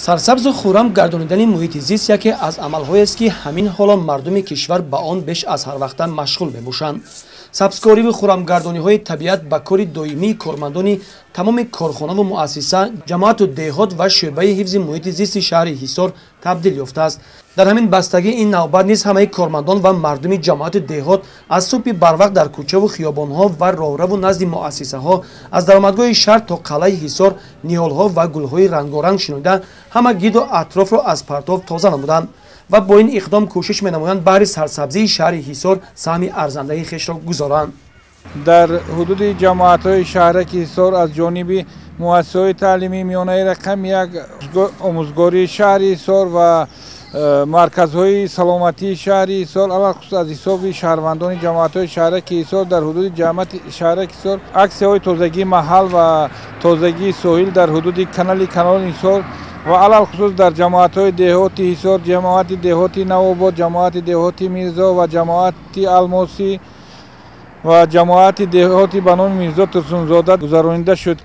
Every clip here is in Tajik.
Сарсабзу хуррам гардонидани муҳити зист яке аз амалҳоест, ки ҳамин ҳоло мардуми кишвар ба он беш аз ҳар вақта машғул мебошанд. Сабзкориву хуррамгардониҳои табиат ба кори доимии кормандони тамоми корхонаву муассиса, ҷамоату деҳот ва шӯъбаи ҳифзи муҳити зисти шаҳри Ҳисор табдил ёфтааст. Дар ҳамин бастагӣ ин навбат низ ҳамаи кормандон ва мардуми ҷамоати деҳот аз субҳи барвақт дар кӯчаву хиёбонҳо ва роҳраву назди муассисаҳо аз даромадгоҳи шаҳр то қалъаи Ҳисор ниҳолҳо ва гулҳои рангоранг шинонида, ҳама гирду атрофро аз партов тоза намуданд ва бо ин иқдом кӯшиш менамоянд баҳри сарсабзии шаҳри Ҳисор саҳми арзандаи хешро гузоранд. Дар ҳудуди ҷамоатҳои шаҳраки Ҳисор аз ҷониби муассисаҳои таълимии миёнаи рақами 1, омӯзгории шаҳри Ҳисор ва марказҳои саломатии шаҳри Ҳисор, алалхусус аз ҳисоби шаҳрвандони ҷамоатҳои шаҳраки Ҳисор дар ҳудуди ҷамоати шаҳраки Ҳисор аксияҳои тозагии маҳал ва тозагии соҳил дар ҳудуди канали каноли Ҳисор ва алалхусус дар ҷамоатҳои деҳоти Ҳисор, ҷамоати деҳоти Навобод, ҷамоати деҳоти Мирзо ва ҷамоати Алмосӣ ва ҷамоати деҳоти ба номи Мирзо Турсунзода гузаронида шуд.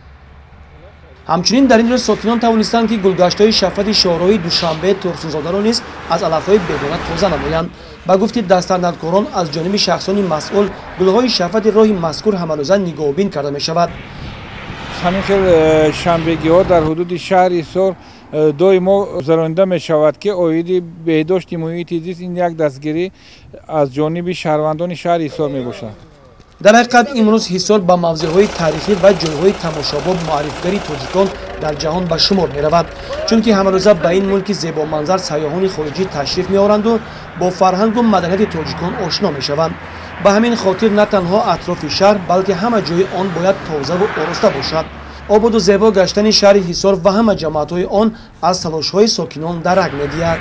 Ҳамчунин дар ин рӯз сокинон тавонистанд, ки гулгаштҳои шафати шоҳроҳи Душанбе Турсунзодаро низ аз алафҳои бегона тоза намоянд. Ба гуфти дастандаркорон, аз ҷониби шахсони масъул гулҳои шафати роҳи мазкур ҳамарӯза нигоҳубин карда мешавад. Ҳамин хел шанбегиҳо дар ҳудуди шаҳри Ҳисор доимо гузаронида мешавад, ки оиди беҳдошти муҳити зист ин як дастгирӣ аз ҷониби шаҳрвандони шаҳри Ҳисор мебошад. Дар ҳақиқат имрӯз Ҳисор ба мавзеъҳои таърихӣ ва ҷойҳои тамошобоб муаррифгари тоҷикон дар ҷаҳон ба шумор меравад, чунки ҳамарӯза ба ин мулки зебоманзар сайёҳони хориҷӣ ташриф меоранду бо фарҳангу маданияти тоҷикон ошно мешаванд. Ба ҳамин хотир на танҳо атрофи шаҳр, балки ҳама ҷои он бояд тозаву ороста бошад. Ободу зебо гаштани шаҳри Ҳисор ва ҳама ҷамоатҳои он аз талошҳои сокинон дарак медиҳад.